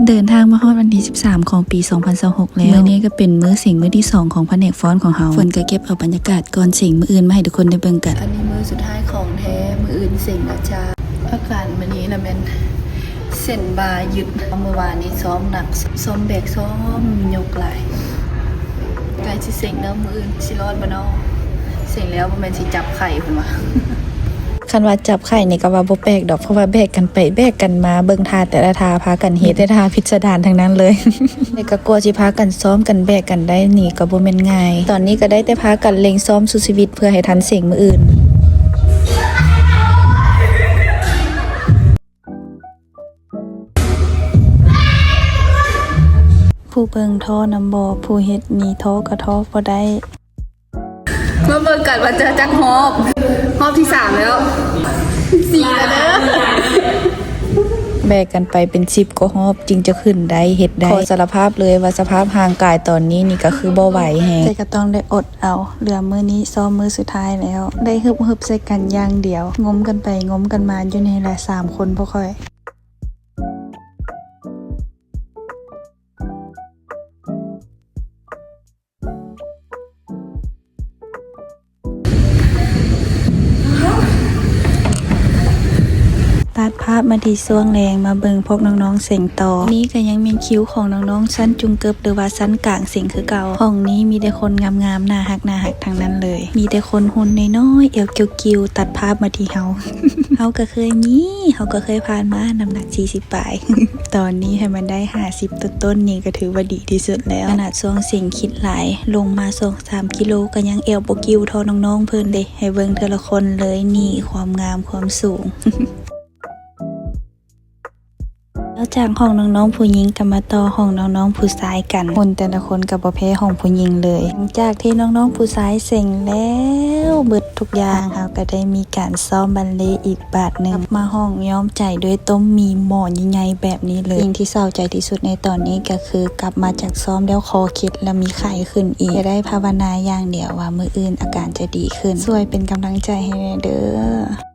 ເດີນທາງມາຮອດວັນທີສິບສາມຂອງປີສອງພັນຊາວຫົກແລ້ວ. ມື້ນີ້ກໍເປັນມື້ເສັງມື້ທີສອງຂອງພະແນກຟ້ອນຂອງເຮົາ. ຝົນກໍເກັບເອົາບັນຍາກາດກ່ອນເສັງມື້ອື່ນມາໃຫ້ທຸກຄົນໄດ້ເບິ່ງກັນ. ອັນນີ້ມື້ສຸດທ້າຍຂອງແທ້, ມື້ອື່ນເສັງແລ້ວຈ້າ. ອາການມື້ນີ້ລະແມ່ນເສັ້ນບ່າຍືດ. ມື້ວານນີ້ຊ້ອມໜັກ, ຊ້ອມແບກ, ຊ້ອມຍົກຫຼາຍ. ໃກ້ຊິເສັງແລ້ວ, ມື້ອື່ນຊິລອດບໍ່ນໍ? ເສັງແລ້ວບໍ່ແມ່ນຊິຈັບໄຂ້ພຸ້ນຫວາ? ຄັນວ່າຈັບໄຂ້ນີ້ກໍວ່າບໍ່ແປກດອກ, ເພາະວ່າແບກກັນໄປແບກກັນມາ, ເບິ່ງທ່າແຕ່ລະທ່າພາກັນເຮັດ, ແຕ່ທ່າພິດສະດານທັງນັ້ນເລີຍ. ແຕ່ກໍກວ່າຊິພາກັນຊ້ອມກັນແບກກັນໄດ້ນີ້ກໍບໍ່ແມ່ນງ່າຍ. ຕອນນີ້ກໍໄດ້ແຕ່ພາກັນເລັ່ງຊ້ອມສູ້ຊີວິດເພື່ອໃຫ້ທັນເສັງມື້ອື່ນ. ຜູ້ເບິ່ງທໍນຳບໍ່, ຜູ້ເຮັດນີ້ທໍກໍທໍບໍ່ໄດ້. ມາເບິ່ງກັນວ່າຈະຈັກຮອບ, ຮອບທີສາມແລ້ວ, ສີ່ແລ້ວເດີ. ແບກກັນໄປເປັນສິບກວ່າຮອບຈຶ່ງຈະຂຶ້ນໄດ້, ເຮັດໄດ້. ຂໍສາລະພາບເລີຍວ່າສະພາບຮ່າງກາຍຕອນນີ້ນີ້ກໍຄືບໍ່ໄຫວແຮງ, ແຕ່ກໍຕ້ອງໄດ້ອົດເອົາ. ເຫຼືອມື້ນີ້ຊ້ອມມື້ສຸດທ້າຍແລ້ວ, ໄດ້ຮຶບໆໃສ່ກັນຢ່າງດຽວ, ງົມກັນໄປງົມກັນມາຢູ່ນີ້ແຫຼະ ສາມຄົນພວກຂ້ອຍ. ຕັດພາບມາທີ່ຊ່ວງແລງ, ມາເບິ່ງພວກນ້ອງໆເສັງຕໍ່. ນີ້ກໍຍັງແມ່ນຄິວຂອງນ້ອງໆຊັ້ນຈຸງເກີບ ຫຼືວ່າຊັ້ນກາງເສັງຄືເກົ່າ. ຫ້ອງນີ້ມີແຕ່ຄົນງາມໆ ໜ້າຮັກໆທັງນັ້ນເລີຍ, ມີແຕ່ຄົນຫຸ່ນນ້ອຍໆ ແອວກິ້ວໆ. ຕັດພາບມາທີ່ເຮົາ, ເຮົາກໍເຄີຍມີ, ເຮົາກໍເຄີຍຜ່ານມາ ນ້ຳໜັກສີ່ສິບປາຍ. ຕອນນີ້ໃຫ້ມັນໄດ້ຫ້າສິບຕົ້ນໆນີ້ກໍຖືວ່າດີທີ່ສຸດແລ້ວ. ຂະໜາດຊ່ວງເສັງຄິດຫຼາຍ, ລົງມາສອງສາມກິໂລກໍຍັງແອວບໍ່ກິ້ວທໍ່ນ້ອງໆເພິ່ນເດ້. ໃຫ້ເບິ່ງເທື່ອລະຄົນເລີຍນີ້, ຄວາມງາມຄວາມສູງ. ນອກຈາກຫ້ອງນ້ອງໆຜູ້ຍິງກໍມາຕໍ່ຫ້ອງນ້ອງໆຜູ້ຊາຍກັນ. ຫຸ່ນແຕ່ລະຄົນກໍບໍ່ແພ້ຫ້ອງຜູ້ຍິງເລີຍ. ຫຼັງຈາກທີ່ນ້ອງໆຜູ້ຊາຍເສັງແລ້ວເບິດທຸກຢ່າງ, ເຮົາກໍໄດ້ມີ ການຊ້ອມບັນເລອີກບາດໜຶ່ງ. ກັບມາຫ້ອງຍ້ອມໃຈດ້ວຍຕົ້ມໝີ່ໝໍ້ໃຫຍ່ໆແບບນີ້ເລີຍ. ສິ່ງທີ່ເສົ້າໃຈທີ່ສຸດໃນຕອນນີ້ກໍຄືກັບມາຈາກຊ້ອມແລ້ວຄໍເຄັດ ແລ້ວມີໄຂ້ຂຶ້ນອີກ. ຈະໄດ້ພາວະນາຢ່າງດຽວວ່າມື້ອື່ນອາການຈະດີຂຶ້ນ. ຊ່ວຍເປັນກຳລັງໃຈໃຫ້ແດ່ເດີ້.